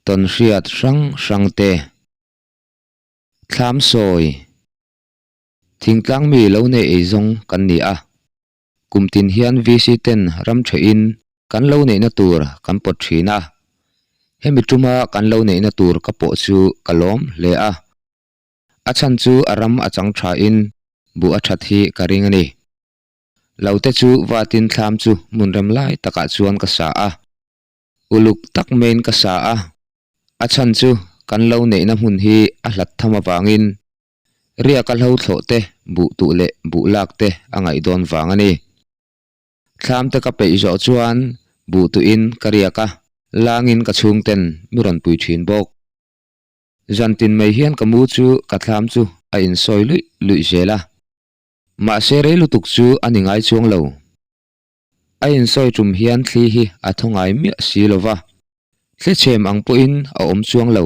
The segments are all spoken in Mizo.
Tawnhriat hrang hrang te. Thlam sawi. Thingtlang mi lo nei ei zawng kan ni a. Kum tin hian VC ten ram thehin kan lo neihna tur kan pawt thin a. Hemi tuma kan lo neihna tur ka pawh chu ka lawm hle a. A chhan chu a ram a chang thain buh a that hi ka ring a ni. Lo te chu vatin thlam chu hmun rem lai takah chuan ka sa a. Uluk tak maiin ka sa a. A chhan chu kan lo neihna hmun hi a hlat tham avangin riaka hlo thlawh te, buh tuh leh buh lak te a ngaih dawn vang a ni. Thlam te ka peih zawh chuan buh tuhin ka riak a, langin ka chhungten mi rawn pui thin bawk. Zantin mai hian ka mu chu ka thlam chu a insawi luih luih zel a. Mahse rei lutuk chu a ni ngai chuang lo. A insawi tum hian thli hi a thaw ngai miah si lo va, thli chhem ang pawhin a awm chuang lo.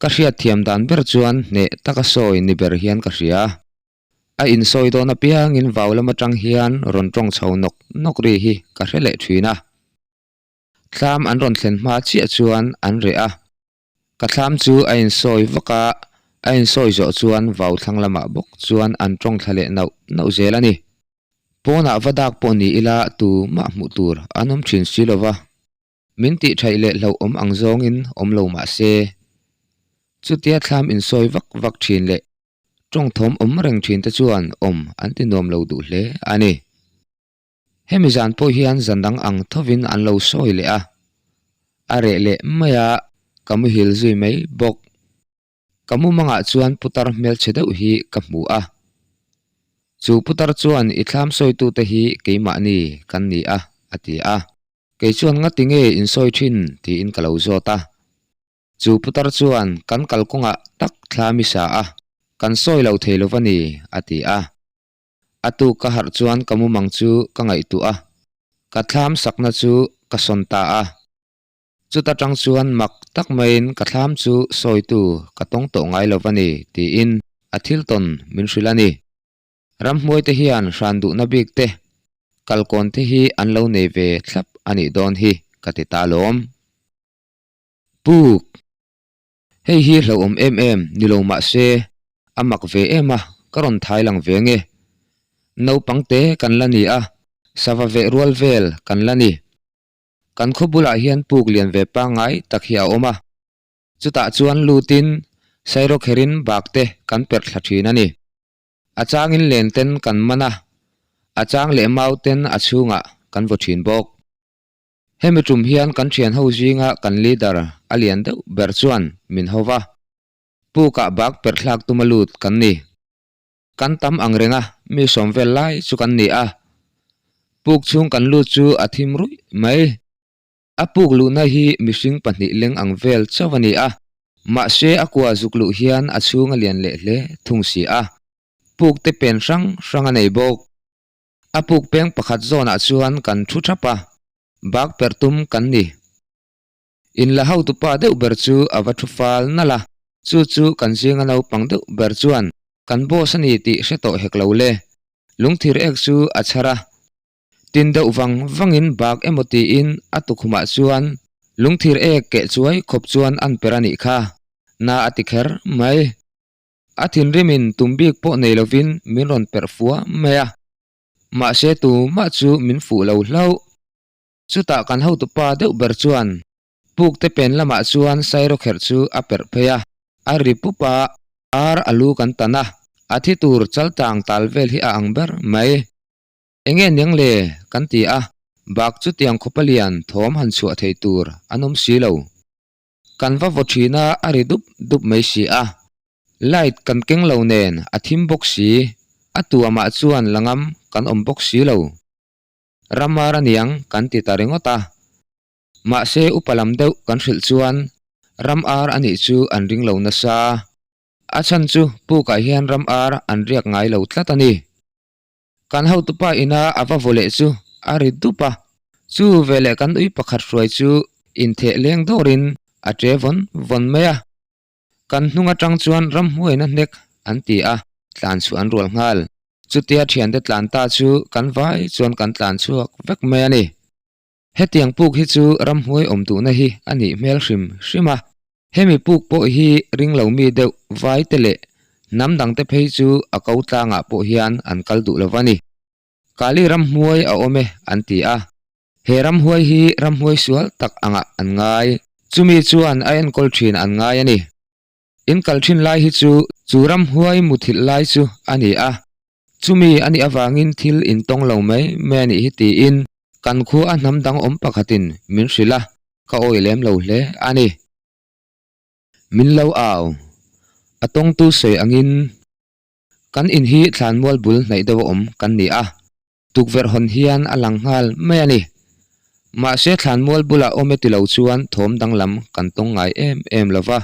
Ka hriatthiam dan ber chuan hneh taka sawi ni ber hian ka hria. A insawi dawn apiangin vau lam atang hian rawn tawng chho nawk nawk ri hi ka hre leh thin a. Thlam an rawn thlen hma chiah chuan an reh a. Ka thlam chu a insawi vak a, a insawi zawh chuan vau thlang lamah bawk chuan an tawng thla leh nauh nauh zel a ni. Pawnah va dak pawh ni ila tu mah hmuh tur an awm thin si lo va, min tih thaih leh hlauhawm ang zawngin awm lo mah se. Chutia thlam insawi vak vak thin leh tawng thawm awm reng thin te chuan awm an ti nuam lo duh hle a ni. Hemi zan pawh hian zan dang ang thovin an lo sawi leh a, a reh leh mai a, ka muhil zui mai bawk. Ka mumangah chuan putar hmelchhe deuh hi ka hmu a. Chu putar chuan i thlam sawitute hi keimahni kan ni a, a ti a. Kei chuan ngati nge in sawi thin tiin ka lo zawt a. Chu putar chuan kan kalkawngah tak thlam i sa a, kan sawi lo thei lo va ni, a ti a. A tuk ka harh chuan ka mumang chu ka ngaihtuah a, ka thlam sakna chu ka sawn ta a. Chuta tang chuan mak tak maiin ka thlam chu sawitu ka tawng tawh ngai lo va ni tiin a thil tawn min hrilh a ni. Ramhmuai te hian hran duhna bik te, kalkawn te hi an lo nei ve thlap a nih dawn hi ka ti ta lawm. Puk! Hei hi hlauhawm em em ni lo mah se, a mak ve em a, ka rawn thai lang ve nge. Naupang te kan la ni a, sava veh rual vel kan la ni. Kan khaw bulah hian puk lian ve pangngai tak hi a awm a, chutah chuan lutin sairawkherin bak te kan perh thla thin a ni. A changin len ten kan man a, a chang leh mau ten a chhungah kan vaw thin bawk. Hemi tum hian kan thian ho zinga kan leader a lian deuh ber chuan min ho va, pukah bak perh thlak tuma lut kan ni. Kan tam ang reng a, mi sawm vel lai chu kan ni a. Puk chhung kan lut chu a thim ruih mai. A puk luhna hi mihring pahnih leng ang vel chauh a ni a, mahse a kua zuk luh hian a chhung a lian leh hle thung si a. Puk te pen hrang hrang a nei bawk. A puk peng pakhat zawnah chuan kan thu thap a, bak per tum kan ni. In la hotupa deuh ber chu a va thu fal nalh a, chu chu kan zinga naupang deuh ber chuan kan boss a ni tih hre tawh hek lo le. Lungthir ek chu a chhar a, tin deuh vang vangin bak emaw tiin a tukhumah chuan lungthir ek keh chuai khawp chuan an per a nih kha, na a ti kher mai. A thinrimin tum bik pawh nei lovin min rawn perh fua mai a, mahse tumah chu min fuh lo hlauh. Chutah kan hotupa deuh ber chuan puk te pen lamah chuan sairawkherh chu a perh phei a, a ri pup a, ar a lu kan tan a, a thi tur chaltang tal vel hi a ang ber mai. Enge niang le? kan ti a, bak chutiang khawpa lian thawm han chhuah thei tur an awm si lo. Kan va vaw thin a, a ri dup dup mai si a. Light kan keng lo nen a thim bawk si, a tuamah chuan la ngam kan awm bawk si lo. Ramar a niang kan ti ta ringawt a. Mahse upa lam deuh kan hrilh chuan ram ar a nih chu an ring lo nasa. A chhan chu pukah hian ram ar an riak ngai lo tlat a ni. Kan hotupa ina a va vaw leh chu a ri dup a, chu veleh kan ui pakhat hruai chu intheh leng dawrin a ṭe vawn vawn mai a. Kan hnung aṭang chuan ramhmuaina hnek an ti a, tlan chhuah an rual nghal. Chutia ṭhiante tlan ta chu kan vai chuan kan tlan chhuak vek mai a ni. Hetiang puk hi chu ramhuai awm duhna hi a nih hmel hrim hrim a. Hemi puk pawh hi ringlo mi deuh vai te leh hnam dang te phei chu a ko tlangah pawh hian an kal duh lo va ni. Kali ramhuai a awm e an ti a. He ramhuai hi ramhuai sual tak angah an ngai. Chumi chuan a enkawl thin an ngai a ni. In kal thin lai hi chu chu ramhuai muthilh lai chu a ni a. Chumi a nih avangin thil intawng lo mai mai a nih hi tiin kan khua a hnam dang awm pakhatin min hrilh a, ka awi lem lo hle a ni. Min lo au. A tawngtu sawi angin kan in hi thlanmual bul hnaih deuh a awm kan ni a, tukverh hawn hian a lang nghal mai a ni. Mahse thlanmual bulah awm e ti lo chuan thawm danglam kan tawng ngai em em lo va.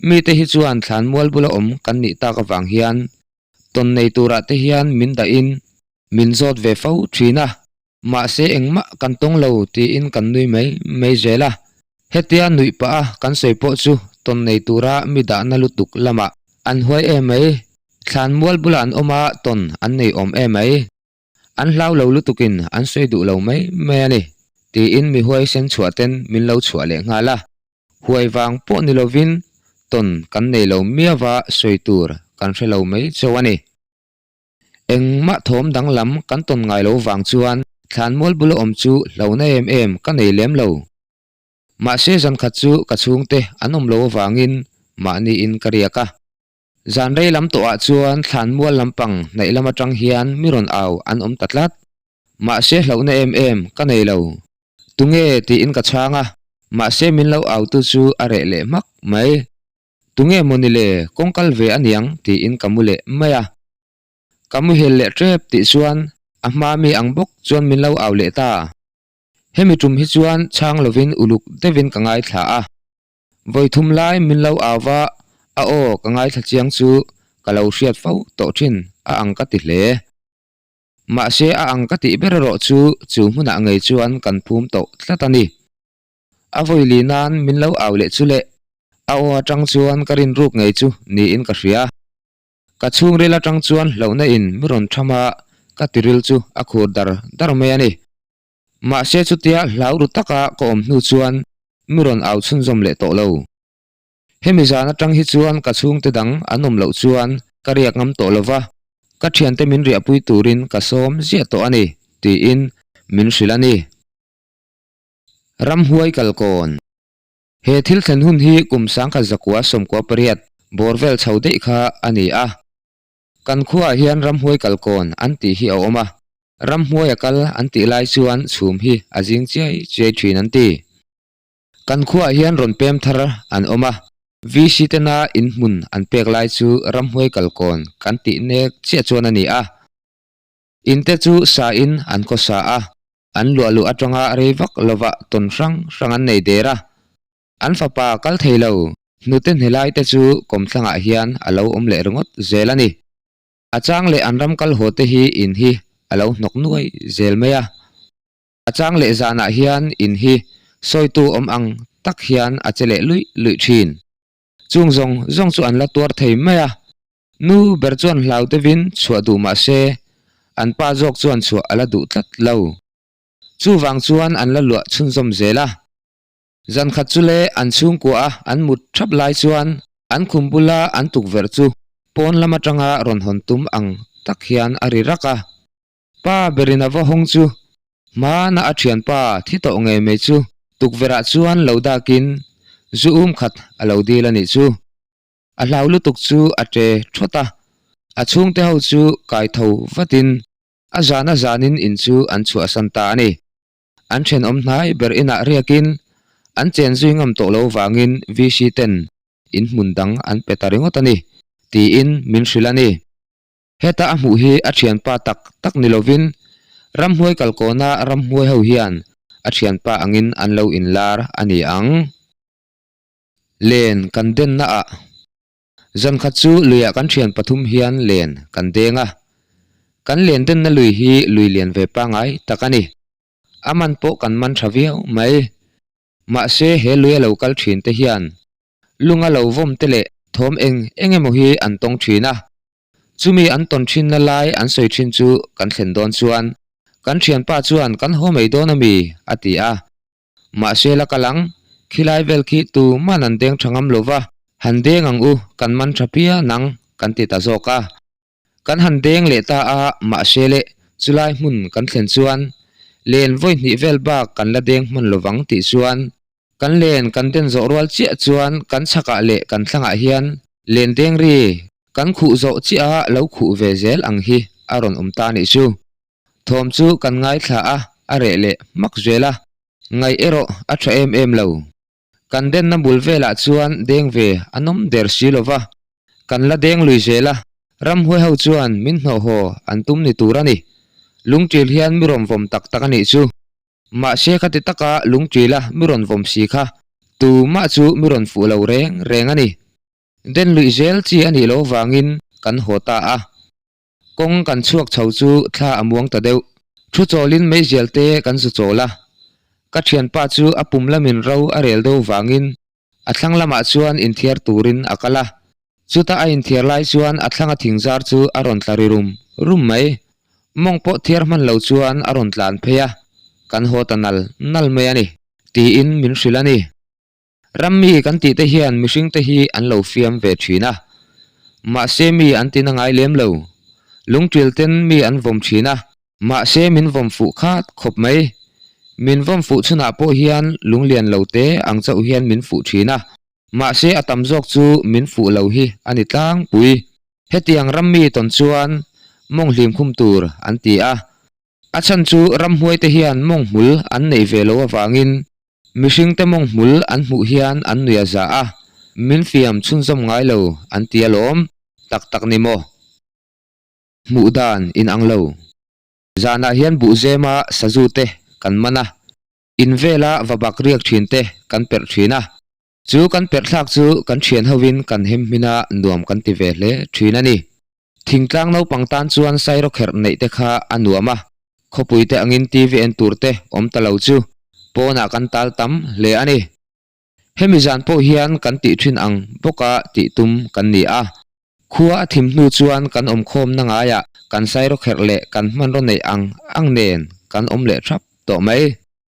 Mite hi chuan thlanmual bula awm kan nih tak avang hian tawn nei turah te hian min dahin min zawt ve fo thin a, mahse engmah kan tawng lo tiin kan nui mai mai zel a. Hetia nuih pah a kan sawi pawh chu tawn nei tura mi dahna lutuk lamah an huai em mai, thlanmual bulah an awm a tawn an nei awm em mai. An hlau lo lutukin an sawi duh lo mai mai a ni, tiin mi huaisen chhuah ten min lo chhuah leh nghal a. Huai vang pawh ni lovin tawn kan nei lo miava sawi tur kan hre lo mai chauh a ni. Engmah thawm danglam kan tawn ngai lo vang chuan thlanmual bula awm chu hlauhna em em ka nei lem lo. Mahse zankhat chu ka chhungte an awm lo avangin mahniin ka riak a. Zan rei lam tawhah chuan thlanmual lampang hnaih lam atang hian mi rawn au an awm ta tlat. Mahse hlauhna em em ka nei lo. Tunge tiin ka chhang a, mahse min lo autu chu a reh leh hmak mai. Tunge mawni le, kawng kal ve aniang tiin ka mu leh mai a. Ka muhil leh tep tih chuan a hma mi ang bawk chuan min lo au leh ta. Hemi tum hi chuan chhang lovin uluk deuhin ka ngaithla a. Vawi thum lai min lo au va, a aw ka ngaithla chiang chu ka lo hriat fo tawh thin a ang ka ti hle. Mahse a ang ka tih ber erawh chu chu hmunah ngei chuan kan phum tawh tlat a ni. A vawi li nan min lo au leh chu le, a aw atang chuan ka rin ruk ngei chu niin ka hria. Ka chhungril atang chuan hlauhna in mi rawn tham a, ka tiril chu a khur dar dar mai a ni. Mahse chutia hlau ru taka ka awm hnu chuan mi rawn au chhunzawm leh tawh lo. Hemi zan atang hi chuan ka chhungte dang an awm loh chuan ka riak ngam tawh lo va, ka thiante min riahpui turin ka sawm ziah tawh a ni, tiin min hrilh a ni. Ramhuai kalkawn. He thil thlen hun hi kum 1998 bawr vel chho daih kha a ni a. Kan khuaah hian ramhuai kalkawn an tih hi a awm a, ramhuai a kal an tih lai chuan chhum hi a zing chiai chiai thin an ti. Kan khuaah hian rawn pem thar an awm a, VC tena in hmun an pek lai chu ramhuai kalkawn kan tih nek chiah chuan a ni a. In te chu sa in an khawsa a, an luah luh atanga rei vak lovah tawn hrang hrang an nei der a. An fapa kal thei lo, hnute hne lai te chu kawmthlangah hian a lo awm leh ringawt zel a ni. A chang leh an ram kal haw te hi in hi a lo hnawk nuai zel mai a. A chang leh zanah hian in hi sawitu awm ang tak hian a che leh luih luih thin. Chung zawng zawng chu an la tuar thei mai a, nu ber chuan hlau deuhin chhuah duh mah se, an pa zawk chuan chhuah a la duh tlat lo. Chuvang chuan an la luah chhunzawm zel a. Zan khat chu le an chhungkua a an mut thap lai chuan an khum bula an tukverh chu pawn lam atanga rawn hawn tum ang tak hian a ri rak a. Pa berin a va hawng chu hmana a thianpa thi tawh ngei mai chu tukverhah chuan lo dakin zu um khat a lo dil a nih chu. A hlau lutuk chu a ṭe thawt a, a chhungte ho chu kai tho vatin a zan a zanin in chu an chhuahsan ta a ni. An thenawm hnai ber inah riakin an chen zui ngam tawh lo vangin VC ten in hmun dang an pe ta ringawt a ni, tiin min hrilh a ni. Heta a hmuh hi a thianpa tak tak ni lovin ramhnuai kalkawna ramhnuai ho hian a thianpa angin an lo inlar a ni ang. Len kan denna ah zan khat chu luiah kan thian pathum hian len kan deng a. Kan len denna lui hi lui lian ve pangai tak a ni. A man pawh kan man tha viau mai. Mahse he lui a lo kal thin te hian lunga lo vawm te leh thawm eng eng emaw hi an tawng thin a. Chumi an tawn thinna lai an sawi thin chu kan thlen dawn chuan. Kan thianpa chuan kan haw mai dawn ami? a ti a. Mahse la kal ang, khilai vel khi tuman an deng tha ngam lo va, han deng ang u, kan man tha pian ang, kan ti ta zawk a. Kan han deng leh ta a, mahse le, chulai hmun kan thlen chuan len vawi hnih vel bak kan la deng hman lo vang tih chuan kan len kan den zawh rual chiah chuan kan chhakah leh kan thlangah hian len deng ri kan khuh zawh chiah a lo khuh ve zel ang hi a rawn awm ta nih chu. Thawm chu kan ngaithla a, a reh leh hmak zel a, ngaih erawh a tha em em lo. Kan denna bul velah chuan deng ve a nawm der si lo va, kan la deng lui zel a, ramhuai ho chuan min hnawh haw an tum ni tur a ni. Lungṭil hian mi rawn vawm tak tak a nih chu. Mahse khati taka lungṭila mi rawn vawm si kha tumah chu mi rawn fuh lo reng reng a ni. Den luih zel chi a nih loh vangin kan haw ta a. Kawng kan chhuak chho chu thla a muang ta deuh. Thu chawlin meizial te kan zu chawl a. Ka thianpa chu a pum lamin ro a rel deuh vangin a thlang lamah chuan inthiar turin a kal a. Chuta a inthiar lai chuan a thlanga thingzar chu a rawn tla ri rum rum mai. Mawng pawh thiar hman lo chuan a rawn tlan phei a, kan haw ta nal nal mai a ni, tiin min hrilh a ni. Rammi kan tih te hian mihring te hi an lo fiam ve thin a, mahse mi an ti na ngai lem lo. Lungṭil ten mi an vawm thin a, mahse min vawm fuh khat khawp mai. Min vawm fuh chhunah pawh hian lunglian lo te ang chauh hian min fuh thin a, mahse a tam zawk chu min fuh lo hi a ni tlangpui. Hetiang rammi tawn chuan mawng hlim khum tur an ti a, a chhan chu ramhmuai te hian mawng hmul an neih ve lo avangin Mihringte mawng hmul an hmuh hian an nui a za a, min fiam chhunzawm ngai lo an ti alawm, tak tak ni maw? Hmuh dan in ang lo. Zanah hian buhzema sazu te kan man a, in vela va bak riak thin te kan perh thin a. Chu kan perh thlak chu kan thian hovin kan hem hmin a nuam kan ti ve hle thin a ni. Thingtlang naupang tan chuan sairawkherh neih te kha a nuam a, khawpui te angin TV en tur te awm ta lo chu pawnah kan tal tam hle a ni. Hemi zan pawh hian kan tih thin ang bawka tih tum kan ni a. Khua a thim hnu chuan kan awmkhawmna ngaiah kan sairawkherh leh kan hmanraw neih ang ang nen kan awm leh thap tawh mai.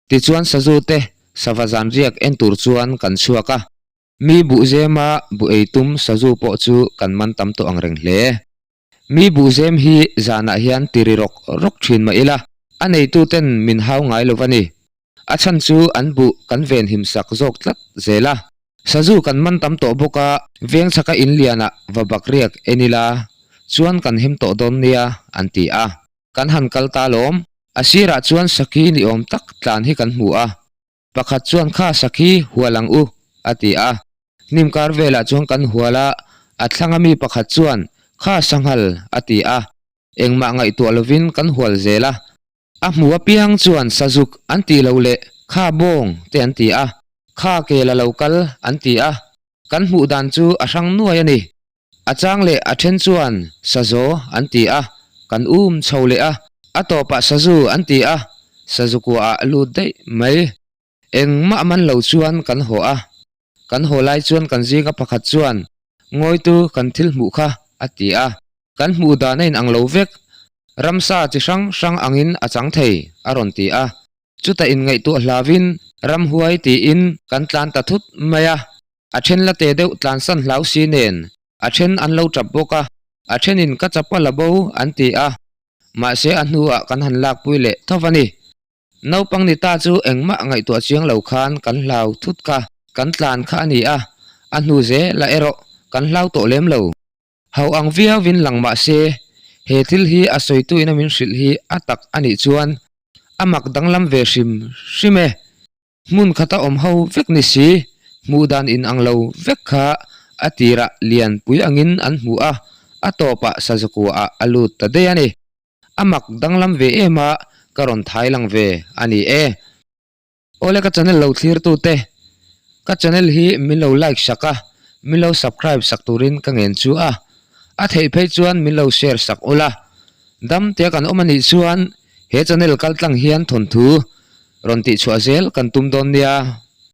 Tichuan sazu te sava zan riak en tur chuan kan chhuak a. Mi buhzema buh ei tum sazu pawh chu kan man tam tawh ang reng hle. Mi buhzem hi zanah hian ti ri rawk rawk thin mah ila, a neituten min hau ngai lo va ni. A chhan chu an buh kan venhim sak zawk tlat zel a. Sazu kan man tam tawh bawk a, veng chhaka in lianah va bak riak en ila chuan kan hem tawh dawn nia an ti a. Kan han kal ta lawm. A sirah chuan sakhi ni awm tak tlan hi kan hmu a. Pakhat chuan kha sakhi hual ang u, a ti a. Hnim kar velah chuan kan hual a, a thlanga mi pakhat chuan kha sanghal, a ti a. Engmah ngaihtuah lovin kan hual zel a. A hmu apiang chuan sazuk an tih loh leh kha bawng te an ti a, kha kel a lo kal an ti a. Kan hmuh dan chu a hrang nuai a ni. A chang leh a then chuan sazaw an ti a, kan um chho leh a, a tawpah sazu an ti a, sazu kuaah lut daih mai. Engmah man lo chuan kan haw a, kan haw lai chuan kan zinga pakhat chuan Ngawitu kan thil hmuh kha a ti a, kan hmuh dan a inang lo vek, ramsa chi hrang hrang angin a chang thei a rawn ti a, chutah inngaihtuah hlavin ramhuai tiin kan tlan ta thut mai a. A then la te deuh tlansan hlau si nen a then an lo tap bawk a, a thenin ka chapa la bo an ti a, mahse a hnuah kan han lakpui leh tho a ni. Naupang ni ta chu engmah ngaihtuah chiang lo khan kan hlau thut kha kan tlan kha a ni a, a hnu zelah erawh kan hlau tawh lem lo. Ho ang viauin lang mahse he thil hi a sawituin a min hrilh hi a tak a nih chuan a mak danglam ve hrim hrim e. Hmun khata awm ho vek ni si, hmuh dan in ang lo vek kha a tirah lian pui angin an hmu a, a tawpah sazakua ah a lut ta daih a ni. A mak danglam ve em a, ka rawn thai lang ve a ni e. Awle ka channel lo thlir tu te, ka channel hi min lo like sak a, min lo subscribe sak turin ka ngen chu a, a theih phei chuan min lo share sak ula. Dam tia kan awm a nih chuan he channel kaltlang hian thawnthu rawn tihchhuah zel kan tum dawn nia.